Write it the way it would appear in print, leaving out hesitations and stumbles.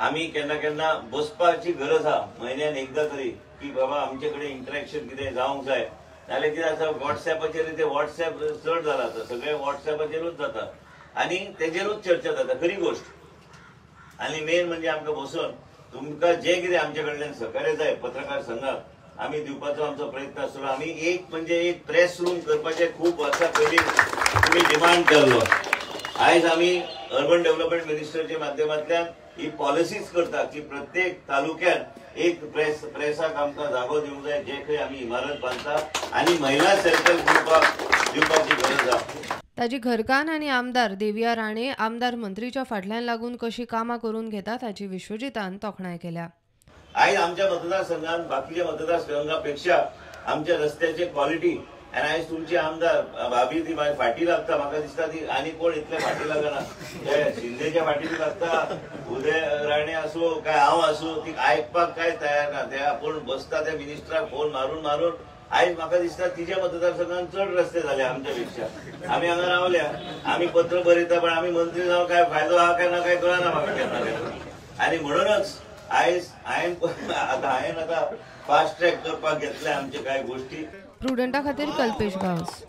आमी केन्ना केन्ना बसपाची गरज आहा म्हयन्यान एकदां तरी की बाबा आमचे कडेन इंटरेक्शन कितें जावंक जाय. नाल्यार कितें आसा वॉट्सॅपाचेर, ते वॉट्सॅप चड जाला आतां, सगळें वॉट्सॅपाचेरूच जाता आनी तेजेरूच चर्चा जाता, खरी गोश्ट. आनी मेन म्हणजे आमकां बसून तुमकां जें कितें आमचे कडल्यान सहकार्य जाय पत्रकार संघाक आमी दिवपाचो आमचो प्रयत्न आसतलो. आमी एक म्हणजे एक प्रेस रूम करपाचें खूब वर्सां पयलीं तुमी डिमांड केल्लो. आयज आमी अर्बन डेव्हलपमेंट मिनिस्टरच्या माध्यमांतल्यान ही पॉलिसीच करता की प्रत्येक तालुक्यात एक प्रेसाक आमकां जागो दिवंक जाय, जे खंय आमी इमारत बांदता आनी महिला सेल्फ हेल्प ग्रुपाक दिवपाची गरज आसा. ताजी घरकान्न आनी आमदार देविया राणे आमदार मंत्रीच्या फाटल्यान लागून कशी कामां करून घेतात हाची विश्वजितान तोखणाय केल्या. आयज आमच्या मतदारसंघात बाकीच्या मतदारसंघापेक्षा आमच्या रस्त्याची क्वॉलिटी आनी आयज तुमची आमदार भाभी ती फाटी लागता, म्हाका दिसता ती आनी कोण इतले फाटी लागना, ते शिंदेच्या फाटी लागता, उदय राणे आसूं काय हांव आसूं, ती आयकपाक काय तयार ना. ते आपूण बसता त्या मिनिस्टराक फोन मारून मारून आयज म्हाका दिसता तिच्या मतदारसंघात चड रस्ते जाले आमच्या पेक्षा. आमी हांगा रावल्या, आमी पत्र बरयता, पण आमी मंत्री जावन काय फायदो आहा काय ना काय कळना म्हाका केन्ना केन्ना. आनी म्हणूनच आयज हांवें आतां फास्ट ट्रॅक करपाक घेतले आमचे कांय गोष्टी. प्रुडंटा खातीर कल्पेश गांवस.